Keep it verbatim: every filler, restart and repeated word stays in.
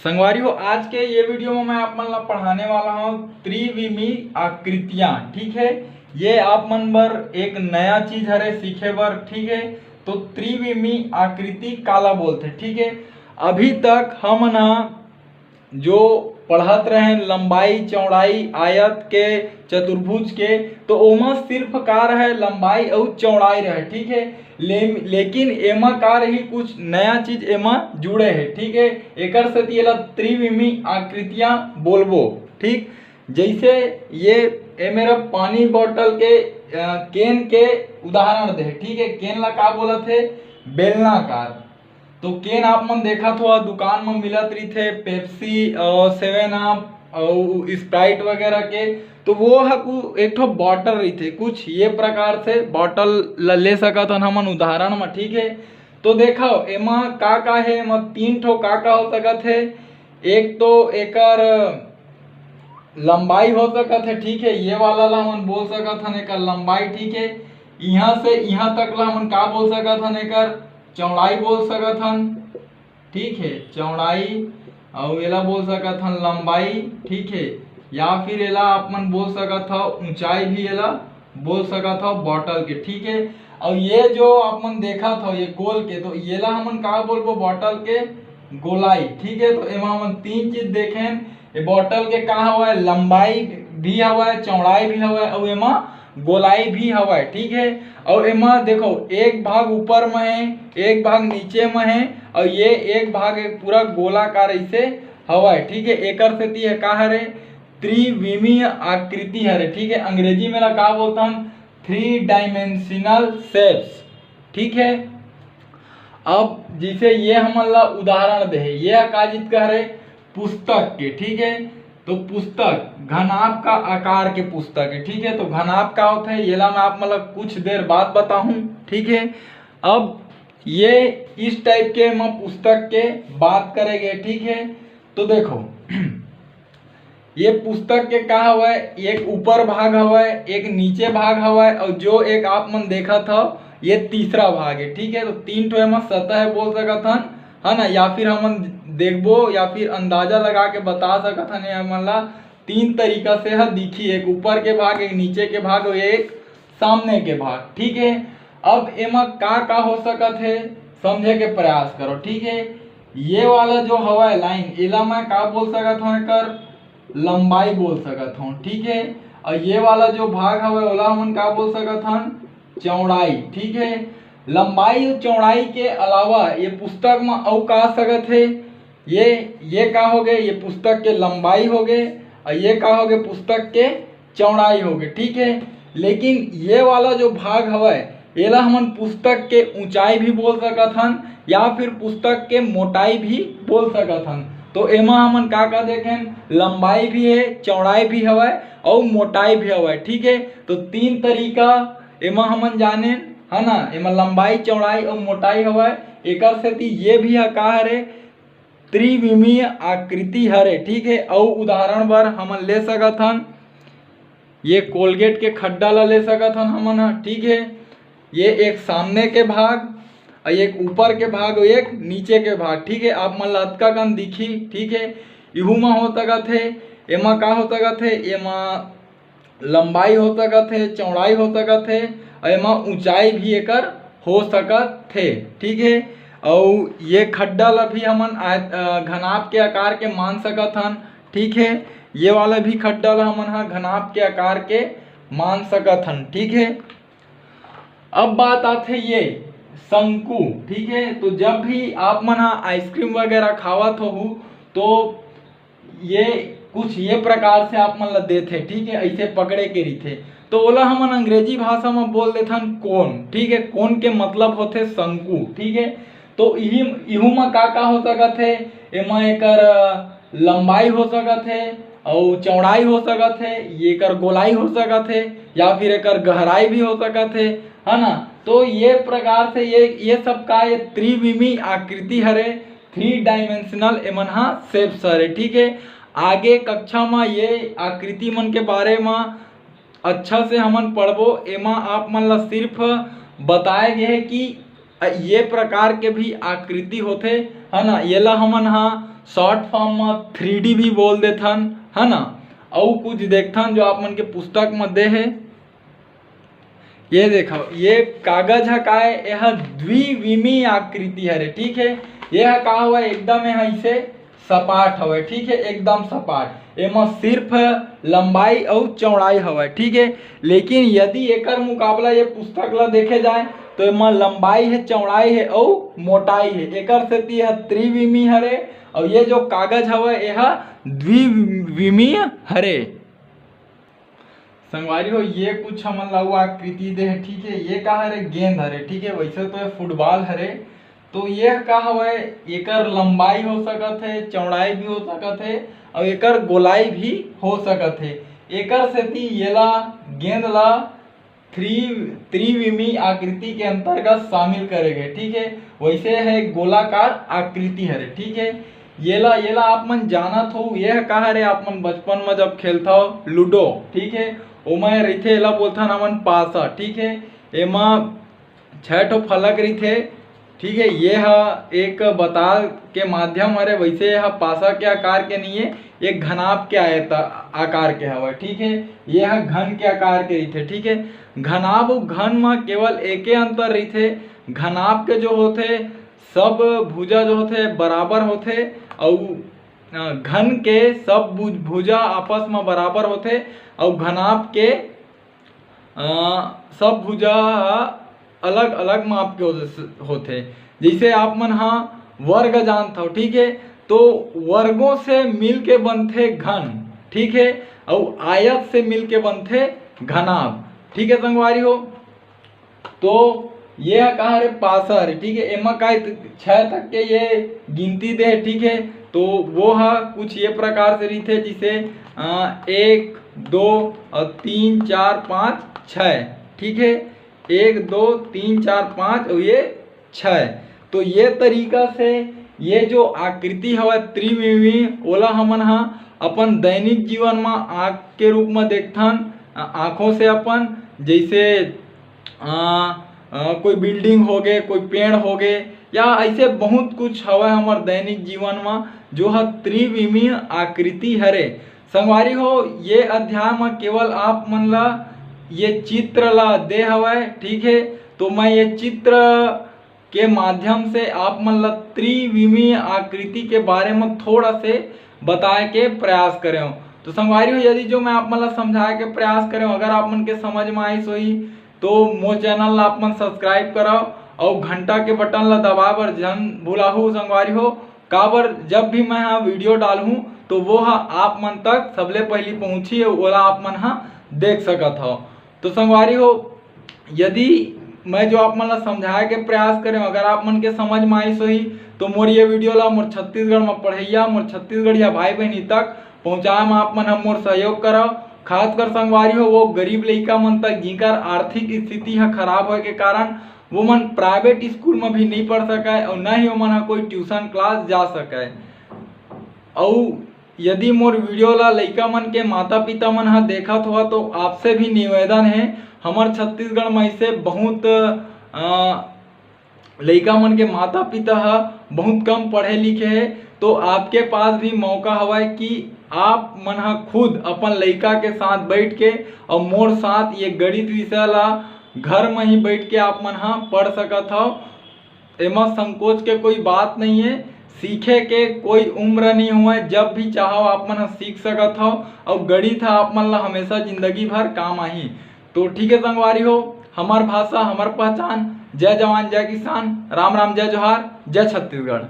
संगवारी हो, आज के ये वीडियो में मैं आप मन ला पढ़ाने वाला हूँ त्रिविमी आकृतियाँ। ठीक है, ये आप मन बर एक नया चीज हरे सीखे बर। ठीक है, तो त्रिविमी आकृति काला बोलथे? ठीक है, अभी तक हमन ह जो पढ़त रहे लंबाई, चौड़ाई, आयत के, चतुर्भुज के, तो ओमा सिर्फ का रहे, लंबाई अउ चौड़ाई रहे। ठीक है, ले, लेकिन एमा का रही, कुछ नया चीज एमा जुड़े है। ठीक है, एकर सेती एला त्रिविमी आकृतियां बोलबो। ठीक, जैसे ये, ये मेरा पानी बोतल के, अ, केन के उदाहरण दे। ठीक है, केन ला का बोलत है? बेलनाकार। तो केन आप मन देखत हो दुकान म मिलत रहिथे, पेप्सी और सेवन अप और स्प्राइट वगैरह के, तो वो ह कु-, एक ठो बॉटल रहिथे, कुछ ये प्रकार से बॉटल ल ले सकत हन हमन उदाहरण म। ठीक है, तो देखो एमा का का है, एमा तीन ठो का का हो सकत है। एक तो एकर लंबाई हो सकत है, ठीक है, ये वाला ला हमन बोल सकत हन एकर लंबाई। ठीक है, यहाँ से यहाँ तक ला हमन का बोल सकत हन, एकर चौड़ाई बोल सकत हन। ठीक है, चौड़ाई, अउ एला बोल सकत हन लंबाई। ठीक है, या फिर एला आप मन बोल सकत हव ऊंचाई भी एला बोल सकत हव बॉटल के। ठीक है, अउ ये जो आप मन देखत हव ये गोल के, तो येला हमन का बोलबो? बॉटल के गोलाई। ठीक है, तो एमा हमन तीन चीज देखेन, ये बॉटल के का हवय? लंबाई भी हवय, चौड़ाई भी हवय, अउ एमा गोलाई भी हवय। ठीक है, अउ एमा देखो, एक भाग ऊपर में है, एक भाग नीचे में है, अउ ये एक भाग एक पूरा गोलाकार ऐसे हवय। ठीक है, एकर सेती ये का हरे? त्रिविमीय आकृति हरे। ठीक है, अंग्रेजी में ला का बोलथन? Three dimensional shapes. ठीक है, अब जैसे ये हमन ला उदाहरण दे हे, ये का चीज का हरे? पुस्तक के। ठीक है, तो पुस्तक घनाभ का आकार के पुस्तक है। ठीक है, तो घनाभ का होता है, येला मैं आप मतलब कुछ देर बाद बताहूँ। ठीक है, अब ये इस टाइप के मैं पुस्तक के बात करेंगे। ठीक है, तो देखो, ये पुस्तक के का हवय? एक ऊपर भाग हवय, एक नीचे भाग हवय, और जो एक आप मन देखत हव, ये तीसरा भाग है। ठीक है, तो तीन ठो एमा सतह बोल सकत हन, है ना, या फिर हमन देखबो या फिर अंदाजा लगा के बता सकत हन, ये हमन ला तीन तरीका से ह दिखी, एक ऊपर के भाग, एक नीचे के भाग और एक सामने के भाग। ठीक है, अब एमा का का हो सकत है, समझे के प्रयास करो। ठीक है, ये वाला जो हवय लाइन, एला मैं का बोल सकत हूँ? एकर लंबाई बोल सकत हूँ। ठीक है, और ये वाला जो भाग हवय, ओला हमन का बोल सकत हन? चौड़ाई। ठीक है, लंबाई और चौड़ाई के अलावा ये पुस्तक में अउ का सकत है? ये ये का हो गए? ये पुस्तक के लंबाई हो गए, और ये का हो गए? पुस्तक के चौड़ाई हो गए। ठीक है, लेकिन ये वाला जो भाग हवय, एला हमन पुस्तक के ऊंचाई भी बोल सकत हन या फिर पुस्तक के मोटाई भी बोल सकत हन। तो एमा हमन का का देखेन? लंबाई भी है, चौड़ाई भी हवय और मोटाई भी हवय। ठीक है, तो तीन तरीका एमा हमन जानेन, है ना, एमा लंबाई, चौड़ाई और मोटाई हवय। एकर सेती ये भी ह का हरे? त्रिविमीय आकृति हरे। ठीक है, अउ उदाहरण बर हमन ले सकत हन, ये कोलगेट के खड्डा ला ले सकत हन हमन ह। ठीक है, ये एक सामने के भाग, अउ एक ऊपर के भाग, अउ एक नीचे के भाग। ठीक है, आप मन ला अतका कन दिखी। ठीक है, इहू मा हो सकत है, एमा का हो सकत है? एमा लंबाई हो सकत है, चौड़ाई हो सकत है, अउ एमा ऊंचाई भी एकर हो सकत है। ठीक है, अउ ये खड्डा ला भी हमन आय-, अ, घनाभ के आकार के मान सकत हन। ठीक है, ये वाला भी खड्डा ला हमन ह घनाभ के आकार के मान सकत हन। ठीक है, अब बात आथे ये शंकु। ठीक है, तो जब भी आप मन ह आइसक्रीम वगैरह खावत होहू, तो ये कुछ ये प्रकार से आप मन ला देथे। ठीक है, ऐसे पकड़े के रहिथे, तो ओला हमन अंग्रेजी भाषा में बोल देथन कोन। ठीक है, कोन के मतलब होथे शंकु। ठीक है, तो इही इहू में का का हो सकत है? एमा एकर लंबाई हो सकत है, अउ चौड़ाई हो सकत है, एकर गोलाई हो सकत है, या फिर एकर गहराई भी हो सकत है, है ना? तो ये प्रकार से ये ये सब का ये त्रिविमी आकृति हरे, थ्री डायमेंशनल एमन ह शेप्स हरे। ठीक है, आगे कक्षा म ये आकृति मन के बारे म अच्छा से हमन पढ़बो। एमा आप मन ला सिर्फ बताए गे हे कि ये प्रकार के भी आकृति होथे, है ना? येला हमन ह शॉर्ट फॉर्म में थ्री डी भी बोल देथन, है ना। अउ कुछ देखथन जो आप मन के पुस्तक में दे हे। ये देखो, ये कागज ह का है, यह द्विविमी आकृति हरे, ठीक है। ये ह का हवय, एकदम यह इसे सपाट हवय, ठीक है, एकदम सपाट। एमा सिर्फ लंबाई अउ चौड़ाई हवय, ठीक है। लेकिन यदि एकर मुकाबला ये पुस्तक ला देखे जाए तो एमा लंबाई है, चौड़ाई है अउ मोटाई है। एकर सेती यह त्रिविमी हरे अउ ये जो कागज हवय यह द्विविमी हरे। संगवारी हो, ये कुछ हमन ला वो आकृति दे हे, ठीक है। ये का हरे? गेंद हरे, ठीक है। वैसे तो ये फुटबॉल हरे, तो ये का हवय, एकर लंबाई हो सकत है, चौड़ाई भी हो सकत है अउ एकर गोलाई भी हो सकत है। एकर सेती येला, गेंद ला थ्री त्रिविमी आकृति के अंतर्गत शामिल करे गए, ठीक है। वैसे है गोलाकार आकृति हरे, ठीक है। येला येला आप मन जानत हो, ये का हरे? आप मन बचपन में जब खेलथव लूडो, ठीक है, ओमा रहिथे, एला बोलथन हमन पासा, ठीक है। एमा छह ठो फलक रहिथे, ठीक है। ये ह एक बताल के माध्यम हरे, वैसे यह पासा के आकार के नहीं है, एक घनाभ के आयत आकार के हवय, ठीक है। ये ह घन के आकार के रहिथे, ठीक है। घनाभ अउ घन म केवल एके अंतर रहिथे, घनाभ के जो होथे सब भुजा जो होथे बराबर होथे, अउ अ, घन के सब भुज-, भुजा आपस म बराबर होथे, अउ घनाभ के अ, सब भुजा अलग-अलग माप के होथे, होथे। जैसे आप मन ह वर्ग जानथव, ठीक है, तो वर्गों से मिल के बनथे घन, ठीक है, अउ आयत से मिल के बनथे घनाभ, ठीक है संगवारी हो। तो ये ह का हरे? पासा हरे, ठीक है। एमा का है? छह तक के ये गिनती दे हे, ठीक है। तो वो ह कुछ ये प्रकार से रहिथे, जैसे अ, एक, दो और तीन, चार, पाँच, छः, ठीक है। एक, दो, तीन, चार, पाँच और ये छः। तो ये तरीका से ये जो आकृति हवय त्रिविमी, ओला हमन ह अपन दैनिक जीवन म आँख के रूप म देखथन, अ, आँखों से अपन, जैसे अ, अ, कोई बिल्डिंग होगे, कोई पेड़ होगे, या ऐसे बहुत कुछ हवय हमर दैनिक जीवन म जो ह त्रिविमीय आकृति हरे। संगवारी हो, ये अध्याय म केवल आप मन ला ये चित्र ला दे हवय, ठीक है। तो मैं ये चित्र के माध्यम से आप मन ला त्रिविमीय आकृति के बारे म थोड़ा से बताए के प्रयास करे हूँ। तो संगवारी हो, यदि जो मैं आप मन ला समझाए के प्रयास करे हूँ, अगर आप मन के समझ में आइस होही, तो मोर चैनल ला आप मन सब्सक्राइब करव अउ घंटा के बटन ला दबाए बर झन भुलाहू संगवारी हो, काबर जब भी मैं ह वीडियो डालहूँ तो वो ह आप मन तक सबले पहिली पहुँची अउ ओला आप मन ह देख सकत हव। तो संगवारी हो, यदि मैं जो आप मन ला समझाए के प्रयास करे हूँ, अगर आप मन के समझ में आइस होही तो मोर ये वीडियो ला मोर छत्तीसगढ़ म पढ़इया, मोर छत्तीसगढ़िया भाई बहिनी तक पहुँचाए म आप मन ह मोर सहयोग करव। खासकर संगवारी हो, वो गरीब लइका मन तक, जिकर आर्थिक स्थिति ह खराब होए के कारण वो मन प्राइवेट स्कूल म भी नहीं पढ़ सकय अउ न ही ओमन ह कोई ट्यूशन क्लास जा सकय। अउ यदि मोर वीडियो ला लइका मन के माता पिता मन ह देखत होवय तो आपसे भी निवेदन हे, हमर छत्तीसगढ़ म ऐसे बहुत अ, लइका मन के माता पिता ह बहुत कम पढ़े लिखे हे, तो आपके पास भी मौका हवय कि आप मन ह खुद अपन लइका के साथ बैठ के अउ मोर साथ ये गणित विषय ला घर म ही बैठ के आप मन ह पढ़ सकत हव। एमा संकोच के कोई बात नहीं है, सीखे के कोई उम्र नहीं हुआ है, जब भी चाहो आप मन ह सीख सकत हव अउ गणित ह आप मन ला हमेशा जिंदगी भर काम आही। तो ठीक है संगवारी हो, हमर भाषा हमर पहचान। जय जवान, जय किसान, राम राम, जय जोहार, जय छत्तीसगढ़।